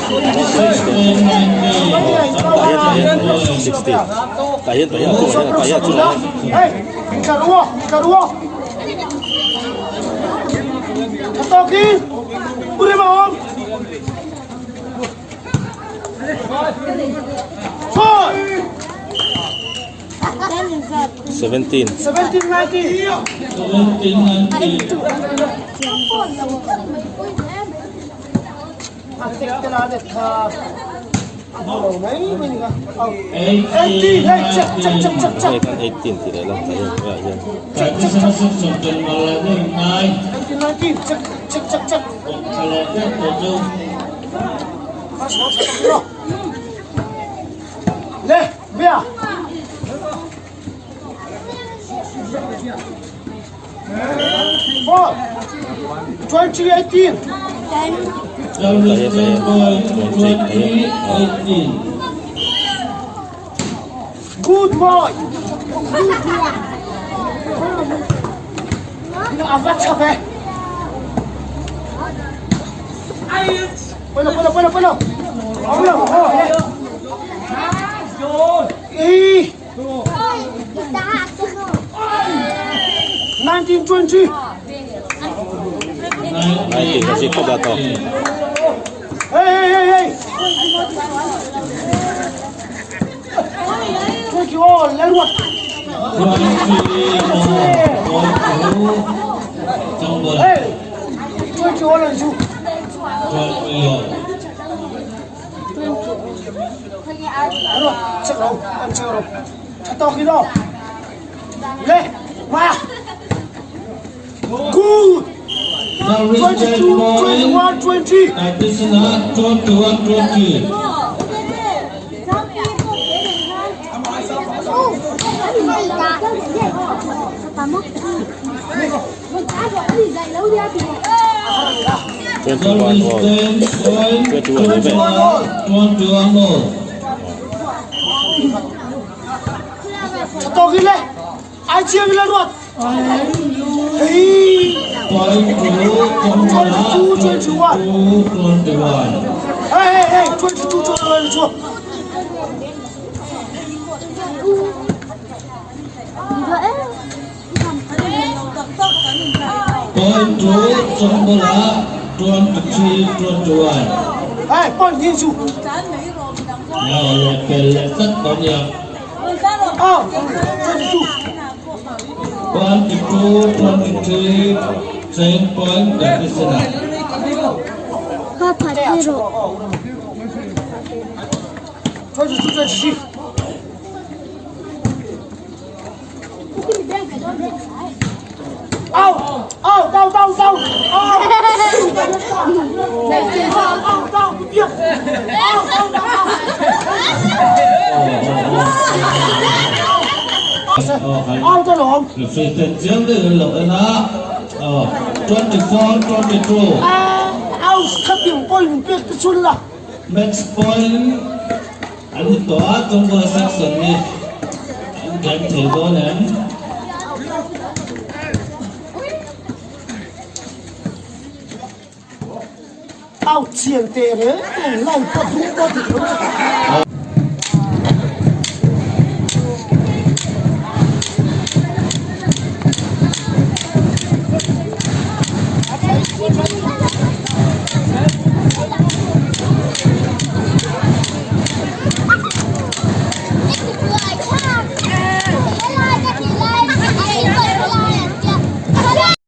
17. Hei kan 18 tih leh la tah hian hnuaiah hian. Good boy. A va tha ve. Polo polo polo polo. Polo. Ê. 1920. 19 ka si khawp a tawh. Hey hey hey hey. 20 all, Lerwa. Hey, 20 all and two. Rồi, check rồi, em chưa rồi. Thật to khi đâu. Lên, mà. Good. 22, 21, 20. 21 all. 21 ni ve. Thật to khi lên. Ai chia cái lên rồi. Hey. 22, 21. Hey, hey, hey, 22, 22. Point to Chongbola, 23, 21. Hey, point nhìn xuống. Nào là pel tất có nhiều. Oh, 22. 22, 23, same point, that is enough. 22, 23. Out, out, out, out, out, out. Out, out, out, out, out. Out alom. 24, 22. Out, khatiang point pek te chun la. Match point an to a Chongbola section ni an game thei dawn em. Out chiang te re, line pa dung pa dik lo.